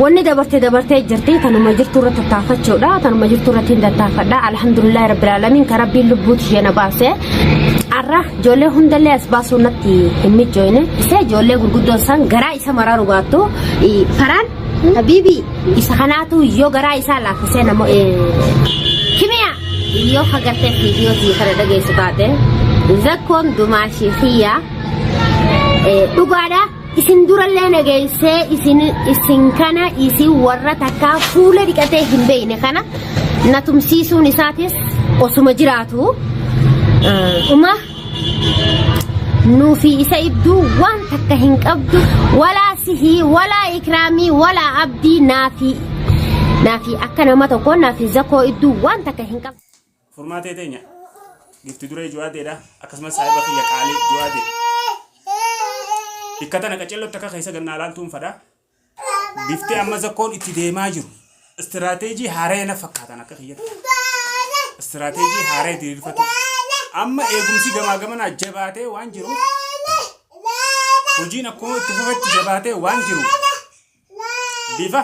Wanni dabarte dabartee jirti tanuma jirtu irratti tattaafachuudha tanuma jirtu irratti hin tattaafadha alhamdulillahi rabbil aalamiin ka rabbiin lubbuu tiyya na baase arra ijoollee hundallee as baasuu natti hin mijjooyne isee ijoollee gurguddoon san garaa isa maraaru baattu faraan habiibi isa kanaatu yoo garaa isaa laaffisee nama kimiya yoo hagartee viidiyoo tiyya kana dhageessu taate zakkoon dumaashii kiyya dhugaadha. Isin durallee nageessee isin isin kana isin warra takkaa fuula dhiqatee hin beekne kana na tumsiisuun isaatis osuma jiraatu uma nuufi isa idduu waan takka hin qabdu walaa sihii walaa ikraamii walaa abdii naafi naafi akka nama tokko naafi zakoo idduu waan takka hin qabdu. Furmaatee teenya gifti duree Juwaadeedha. Akkasumas saahiba kiyya qaalii Juwaadee. Bikka tana qacellotti akka keessa gannaa laaltuun fadha. Bifti amma zakkoon itti deemaa jiru. Istiraateejii haaraya na fakkaatan akka kiyyatti. Istiraateejii haaraya diriirfatu. Amma eegumsi gamaa gamanaa jabaatee waan jiruuf hojiin akkuma itti fufetti jabaatee waan jiruuf bifa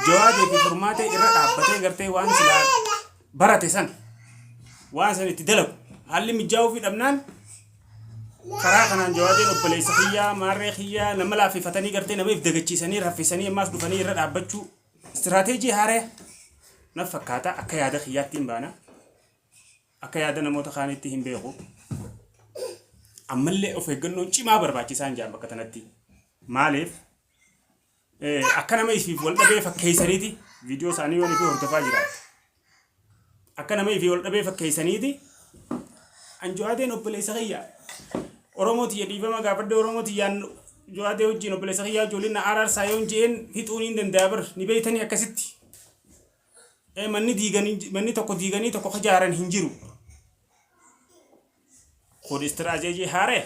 Jawaadee fi furmaatee irra dhaabbatee gartee waan silaa barate san waan san itti dalagu haalli mijaa'uu fi dhabnaan karaa kanaan jawaadeen obboleessa kiyyaa maarree kiyyaa nama laaffifatanii gartee nama if dagachiisanii raffisanii ammaas dhufanii irra dhaabbachuu istiraateejii haaraa na fakkaata akka yaada kiyyaatti hin baana. Akka yaada namoota kaaniitti hin beeku. Ammallee of eeggannoon cimaa barbaachisaan jaan bakka tanatti. Maaliif? Akka nama ifiif wal dhabee fakkeessaniiti viidiyoo isaanii yoon ifii hordofaa jiraate. Akka nama ifii wal dhabee fakkeessaniiti an Jawaadeen obboleessa kiyya Oromoo tiyya dhiifama gaafadhe Oromoo tiyyaan Jawaadee wajjin obboleessa kiyyaa wajjin na araarsaa yoon je'een fixuun hin danda'a bar ni beeytanii akkasitti. Manni diiganii manni tokko diiganii tokko ijaaran hin jiru. Kun istiraateejii haaraya.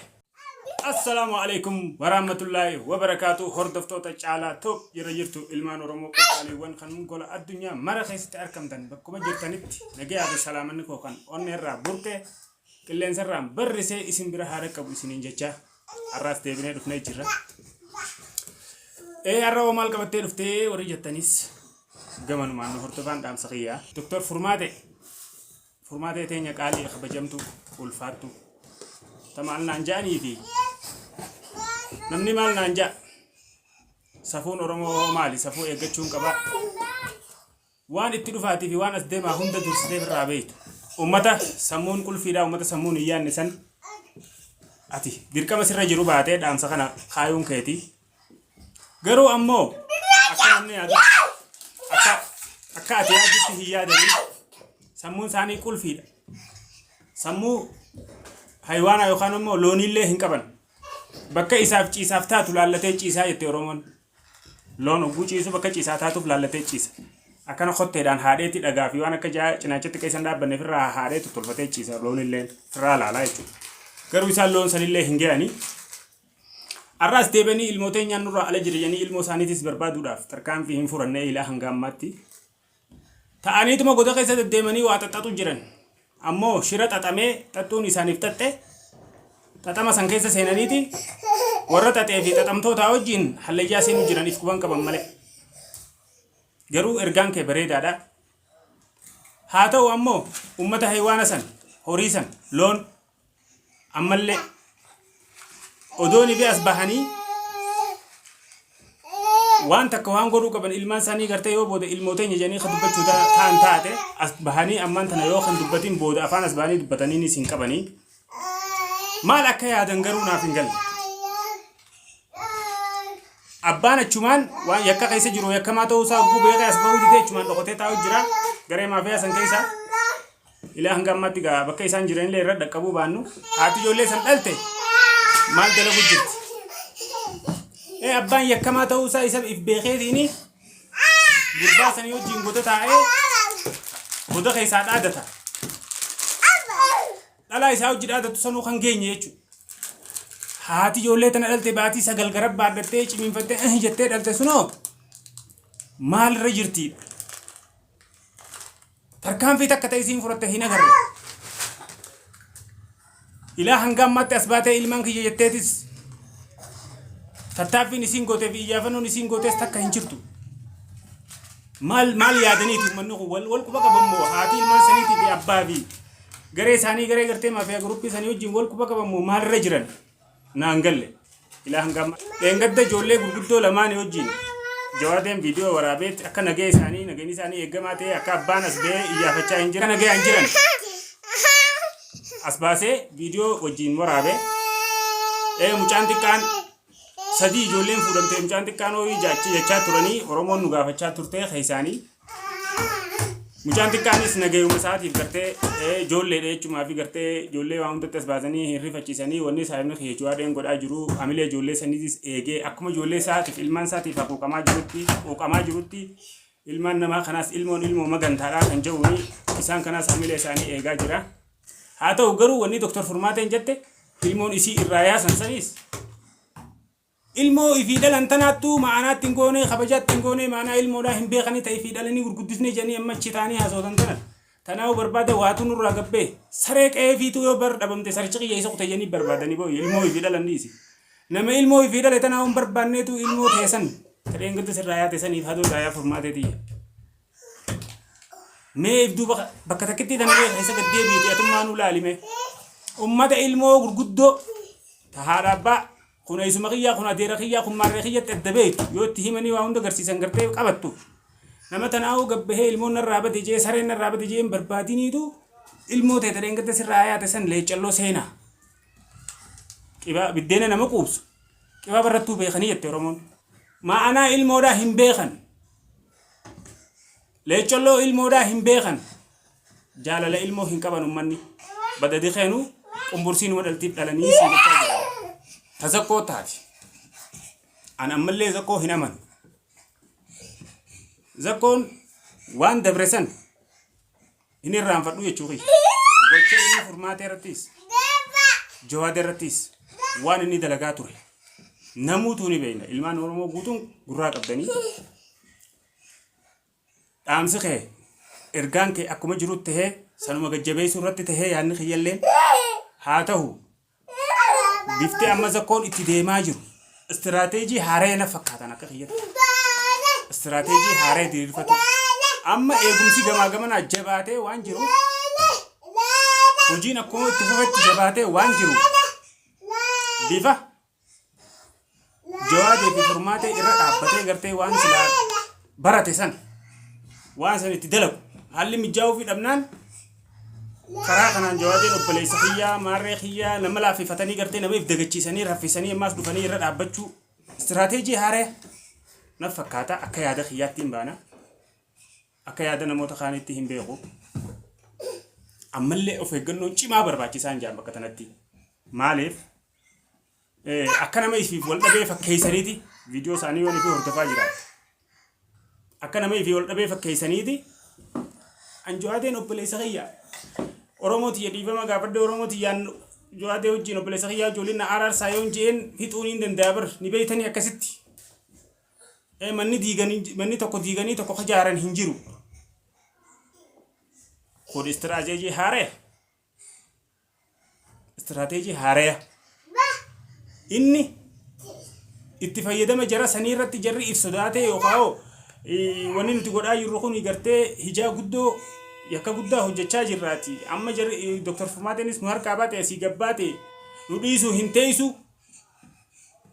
Assalaamu alaikum warahmatullaahi wabarakaatu hordoftoota caalaa top jira jirtu ilmaan Oromoo qaqqaaliiwwan kan gola addunyaa mara keessatti argamtan bakkuma jirtanitti nagayaa fi salaamanni koo kan onneerraa burqe qilleensarraan barrisee isin bira haa dhaqqabu isiniin jecha har'aas deebinee dhufnee jirra. Ee har'a hoo maal qabattee dhuftee warri jettanis Gamanumaan nu hordofaan dhaamsa kiyya. Doktar Furmaate Furmaatee teenya qaalii kabajamtu ulfaattu ta maal naan ja'anii fi namni maal naan ja'a safuun Oromoo hoo maali safuu eeggachuun qaba waan itti dhufaatii fi waan as deemaa hunda dursitee irraa beektu ummata sammuun qulfiidha ummata sammuun hin yaadne san ati dirqama sirra jiru baatee dhaamsa kana kaayuun keetii Garuu ammoo akka namni yaadutti akka akka ati yaaddutti hin yaadanii sammuun isaanii qulfiidha. Sammuu haywaanaa yookaan ammoo looniillee hin qaban. Bakka isaaf ciisaaf taatu laallatee ciisaa jette Oromoon. Loon hogguu ciisu bakka ciisaa taatuuf laallatee ciisa. Akkana kotteedhaan haadheetti dhagaa fi waan akka cinaachatti akka isaan dhaabbanne ofirraa haadhee tottolfatee ciisa loonilleen ofirraa laalaa jechuudha. Garuu isaan loon sanillee hin ga'anii. Har'aas deebi'anii ilmoo teenyaan nurraa ala jira jedhanii ilmoo isaaniitis barbaaduudhaaf tarkaanfii hin furannee ilaa hanga ammaatti. Ta'aniituma goda keessa deddeemanii waa xaxxaxu jiran. Ammoo shira xaxamee xaxxuun isaaniif xaxxe xaxama san keessa seenaniiti warra xaxee fi xaxamtootaa wajjin hallayyaa seenuu jiran if quban qaban malee. Garuu ergaan kee bareedaadha. Haa ta'u ammoo ummata haywaana san horii san loon Ammallee odoon fi as bahanii waan takka waan godhuu qaban ilmaan isaanii gartee yoo booda ilmoo teenya jedhanii kan dubbachuu ta'an taate as bahanii ammaan tana yoo kan dubbatin booda afaan as bahanii dubbataniinis hin qabanii. Maal akka yaadan garuu naaf hin galle. Abbaan achumaan waan yakka keessa jiru yakkamaa ta'uu isaa hogguu beekee as bahuu didee achumaan dhokatee taa'u jira. Garee maafiyaa san keessa. Ilaa hanga ammaatti gaa bakka isaan jiranillee irra dhaqqabuu baannu haati ijoollee san dhalte maal dalagu jirti. Ee abbaan yakkamaa ta'uu isaa isa if beekeetiini gurbaa sanii wajjin goda taa'ee goda keessaa dhaadata. Dhalaa isaa hojii dhaadatu sanuu kan geenye jechuudha. Haati ijoollee tana dhalte baatii 9 gara baadhattee cimiinfattee jettee dhalte sunoo maalirra jirtiidha. Tarkaanfii takka ta'e isiin fudhatte hin agarre. Ilaa hanga ammaatti as baatee ilmaan kiyya jetteetis Tattaaffiin isiin gootee fi iyyaafannoon isiin gootees takka hin jirtu. Maal maal yaadaniiti uummanni kun wal wal quba qaban moo haati ilmaan saniitii fi abbaa fi garee isaanii garee gartee maafiyaa guruppii sanii wajjin wal quba qaban moo maalirra jiran naan galle. Ilaa hanga amma dheengadda ijoollee gurguddoo lamaanii wajjin Jawaadeen viidiyoo waraabeetti akka nagee isaanii nageenyi isaanii eegamaa ta'e akka abbaan as ba'ee iyyaafachaa hin jiran nagee hin jiran as baasee viidiyoo wajjin waraabe. Ee mucaan xiqqaan sadii ijoolleen fuudhamte mucaan xiqqaan ho'i jechaa turanii Oromoon nu gaafachaa turte keessaanii. Mucaan xiqqaanis nagayuma isaatiif gartee ijoolleedha jechumaa fi gartee ijoollee waan hundatti as baasanii hin rifachiisanii wanni saahibni kiyya Jawaadeen godhaa jiru hamilee ijoollee saniitis eegee akkuma ijoollee isaatiif ilmaan isaatiif haquuqamaa jirutti quuqamaa jirutti ilmaan namaa kanaas ilmoon ilmoo magantaadhaa kan jedhuuni isaan kanaas hamilee isaanii eegaa jira. Haa ta'u garuu wanni Dr. Furmaateen jette ilmoon isii irraa yaasan saniis ilmoo ifii dhalan tanaattuu ma'anaatti hin goone kabajaatti hin goone ma'anaa ilmoodhaa hin beekanii ta'e ifii dhalanii gurguddisne jedhanii amma achi ta'anii haasawatan tana tanaa'u barbaada waatu nurraa gabbee saree qe'ee fiituu yoo bar dhabamte sarichi qiyya isa kute jedhanii barbaadanii boo'e ilmoo ifii dhalan dhiisi nama ilmoo ifii dhale tanaa'u hin barbaanneetu ilmoo teessan tadheen gadda sirraa yaate saniif hadoo daayaa furmaatee tiyya. Mee if duuba bakka takkitti tana mee keessa gad deebiite atummaa nu laali mee. Ummata ilmoo gurguddoo ta haadha abbaa kun eessuma kiyyaa kun adeera kiyyaa kun maarree kiyyatti adda beektu yoo itti himanii waa hunda garsiisan gartee qabattu. Nama tanaa'uu gabbahee ilmoon narraa bade jee sareen narraa bade jee hin barbaadiniitu ilmoo ta'e tadheen gadda sirraa yaate san leeccalloo seenaa. Qibaa biddeena nama quubsu qibaa barrattuu beekanii jette Oromoon. Ma'anaa ilmoodhaa hin beekan. Leeccolloo ilmoodhaa hin beekan. Jaalala ilmoo hin qaban ummanni. Badadi keenu qumbursii numa dhaltiif dhalanii sii jechaa jira. Ta zakkoo taati. An ammallee zakkoo hin amanu. Zakkoon waan dabre san hin irraanfadhu jechuu kiyya. Gocha inni furmaatee irrattis jawaada irrattis waan inni dalagaa ture. Namuutuu ni beekna. Ilmaan Oromoo guutuun gurraa qabdanii. Dhaamsi kee ergaan kee akkuma jirutti tahee sanuma gajjabeessuu irratti tahee yaadni kiyyalleen haa tahu bifti amma zakkoon itti deemaa jiru istiraateejii haaree na fakkaatan akka kiyyatti istiraateejii haaree diriirfatu amma eegumsi gamaa gamanaa jabaatee waan jiruuf hojiin akkuma itti fufetti jabaatee waan jiruuf bifa Jawaadee fi furmaatee irra dhaabbatee gartee waan silaa barate san waan san itti dalagu haalli mijaa'uu fi dhabnaan karaa kanaan jawaadeen obboleessa kiyyaa maarree kiyyaa nama laaffifatanii gartee nama if dagachiisanii raffisanii ammaas dhufanii irra dhaabbachuu istiraateejii haaree na fakkaata akka yaada kiyyaatti hin baana akka yaada namoota kaaniitti hin beeku ammallee of eeggannoon cimaa barbaachisaan jaan bakka tanatti maaliif Akka nama ifiif wal dhabee fakkeessaniiti viidiyoo isaanii yoon ifii hordofaa jiraate. Akka nama ifii wal dhabee fakkeessaniiti an Jawaadeen obboleessa kiyya Oromoo tiyya dhiifama gaafadhe Oromoo tiyyaan Jawaadee wajjin obboleessa kiyyaa ijoolleen na araarsaa yoon je'een fixuun hin danda'a bar ni beeytanii akkasitti. Manni diiganii manni tokko diiganii tokko kajaaran hin jiru. Kun istiraateejii haaraya. Istiraateejii haaraya. Inni itti fayyadama jara sanii irratti jarri if sodaatee yookaan hoo wanni nuti godhaa jirru kun gartee hijaa guddoo yakka guddaa hojjechaa jirraati. Amma jarri Dr. Furmaateenis nu harkaa baate asii gabbaate nu dhiisuu hin teessu.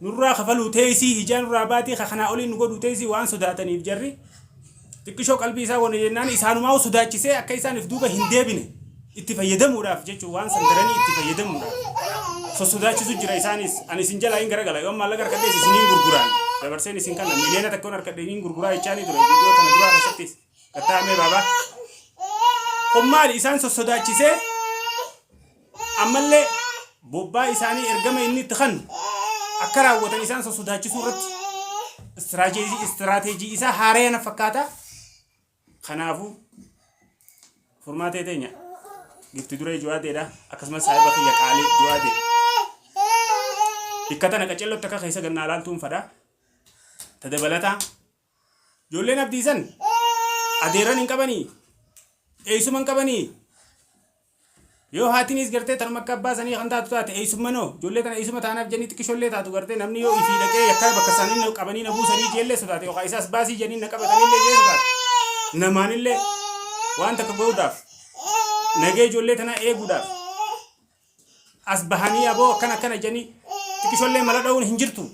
Nurraa kafaluu teessii hijaa nurraa baatee ka kanaa olii nu godhuu teessii waan sodaataniif jarri xiqqishoo qalbii isaa wana jennaan isaanumaa sodaachisee akka isaan if duuba hin deebine itti fayyadamuudhaaf jechuun waan san daranii itti fayyadamuudhaaf sossodaachisu jira isaanis ani isin jalaa hin garagala yoon maallaqa harkadhees isiniin gurguraan dabarseen isin kana miliyoona takkoon harkadhe niin gurguraa jechaanii ture viidiyoo tana duraa keessattis gattaamee baabaa kun maali isaan sossodaachisee Ammallee bobbaa isaanii ergama inni itti kannu akka raawwatan isaan sossodaachisuu irratti istiraateejii isaa haaraya na fakkaata. Kanaafuu furmaatee teenya gifti duree Juwaadeedha akkasumas saahiba kiyya qaalii Juwaadee. Bikka tana qacellotti akka keessa gannaa laaltuun fadha. Ta dabalataa ijoolleen abdiisan adeerran hin qabanii eessuma hin qabanii. Yoo haatinis gartee tanuma akka abbaa sanii kan taatu taate, eessummanoo ijoollee tana eessuma taanaaf jennii xiqqishollee taatu gartee namni yoo ifii dhaqee yakka bakka isaanii na qabanii na buusanii jeellee sodaate, yookaan isaas baasii jedhanii na qabatanillee jee sodaate, namaanillee waan takka godhuudhaaf, nagee ijoollee tanaa eeguudhaaf as bahanii aboo akkana akkana jedhanii xiqqishollee mala dha'uun hin jirtu.